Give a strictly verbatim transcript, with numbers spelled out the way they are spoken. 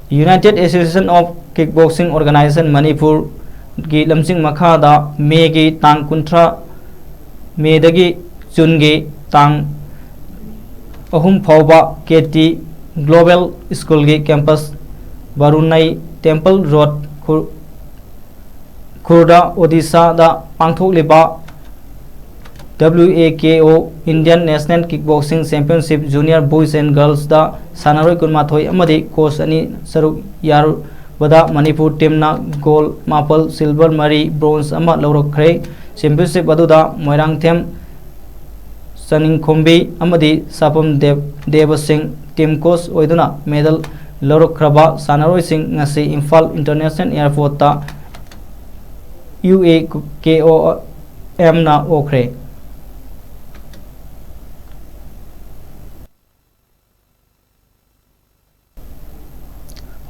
United Association of Kickboxing Organization ꯃꯅꯤꯄꯨꯔꯒꯤ ꯂꯝꯖꯤꯡ ꯃꯈꯥꯗ ꯃꯦꯒꯤ ꯇꯥꯡ ꯀꯨꯟꯊ꯭ꯔꯥ, ꯃꯦꯗꯒꯤ ꯖꯨꯟꯒꯤ ꯇꯥꯡ ꯑꯍꯨꯝ ꯐꯥꯎꯕ ꯀꯦ ꯇꯤ ꯒ꯭ꯂꯣꯕꯦꯜ ꯁ꯭ꯀꯨꯜꯒꯤ ꯀꯦꯝꯄꯁ, ꯕꯥꯔꯨꯅꯩ ꯇꯦꯝꯄꯜ ꯔꯣꯗ, ꯈꯨ-, ꯈꯨꯔꯗ, ꯑꯣꯗꯤꯁꯥꯗ ꯄꯥꯡꯊꯣꯛꯂꯤꯕ W A K O Indian National Kickboxing Championship Junior Boys and Girlsꯗ ꯁꯥꯟꯅꯔꯣꯏ ꯀꯨꯟꯃꯥꯊꯣꯏ ꯑꯃꯗꯤ ꯀꯣꯆ ꯑꯅꯤ ꯁꯔꯨꯛ ꯌꯥꯔꯨꯕꯗ ꯃꯅꯤꯄꯨꯔ ꯇꯤꯝꯅ ꯒꯣꯜ ꯃꯥꯄꯜ, ꯁꯤꯜꯚꯔ ꯃꯔꯤ, ꯕ꯭ꯔꯣꯟꯖ ꯑꯃ ꯂꯧꯔꯛꯈ꯭ꯔꯦ꯫ ꯆꯦꯝꯄꯤꯌꯟꯁꯤꯞ ꯑꯗꯨꯗ ꯃꯣꯏꯔꯥꯡꯊꯦꯝ ꯆꯅꯤꯡꯈꯣꯝꯕꯤ ꯑꯃꯗꯤ ꯁꯥꯄꯝ ꯗꯦꯕ-, ꯗꯦꯕ ꯁꯤꯡ ꯇꯤꯝ ꯀꯣꯆ ꯑꯣꯏꯗꯨꯅ ꯃꯦꯗꯜ ꯂꯧꯔꯛꯈ꯭ꯔꯕ ꯁꯥꯟꯅꯔꯣꯏꯁꯤꯡ ꯉꯁꯤ ꯏꯝꯐꯥꯜ ꯏꯟꯇꯔꯅꯦꯁꯅꯦꯜ ꯑꯦꯌꯔꯄꯣꯔꯠꯇ U A K O M ꯅ ꯑꯣꯛꯈ꯭ꯔꯦ꯫